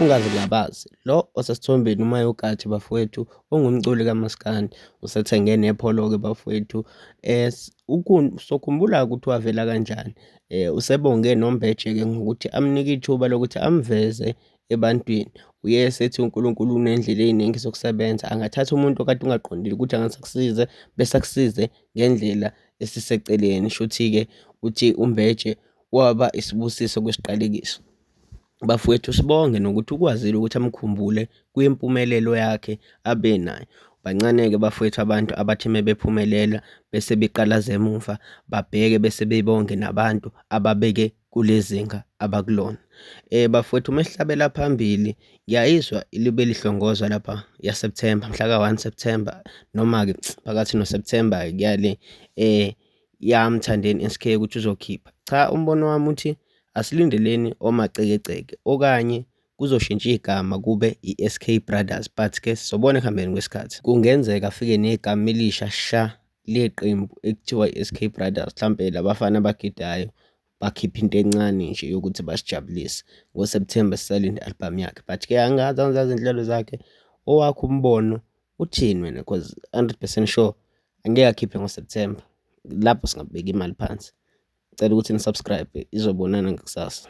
Ungazingabazi, lo osesithombeni uMayokathi bafowethu ungumculi kaMaskandi, usethenge nepholo-ke bafowethu. Sokhumbula-ke ukuthi wavela kanjani. Usebonge noMbeje-ke ngokuthi amnike ithuba lokuthi amveze ebantwini. Uye esethi uNkulunkulu unendlela ey'ningi zokusebenza, angathatha umuntu okade ungaqondile ukuthi angase akusize bese akusize ngendlela esiseceleni. Shuthi-ke uthi uMbeje waba isibusiso kwisiqalekiso. Bafowethu sibonge nokuthi ukwazile ukuthi amkhumbule kwimpumelelo yakhe abe nayo. Bancane-ke bafowethu abantu abathi mebephumelela bese beqalaza emuva babheke bese bebonge nabantu ababeke kule zinga abakulona. Bafowethu mesihlabela phambili ngiyayizwa ilibe lihlongozwa lapha yaSepthemba mhla ka-1 September noma-ke phakathi noSepthemba kuyale yaMthandeni SK ukuthi uzokhipha. Cha, umbono wami uthi asilindeleni omacekeceke okanye kuzoshintsha igama kube i-SK Brothers but-ke sizobona ekuhambeni kwesikhathi. Kungenzeka afike negama elisha sha leqembu ekuthiwa i-SK Brothers mhlampe labafana abagidayo bakhiphe into encane nje yokuthi basijabulise. NgoSepthemba sisalinde i-album yakhe but-ke angazi angizazi iy'nhlelo zakhe. Owakho umbono uthini wena cause 100% sure angeke akhiphe ngoSepthemba, lapho singabeka imali phansi. Ngicela ukuthi ni-subscribe izobonana ngakusasa.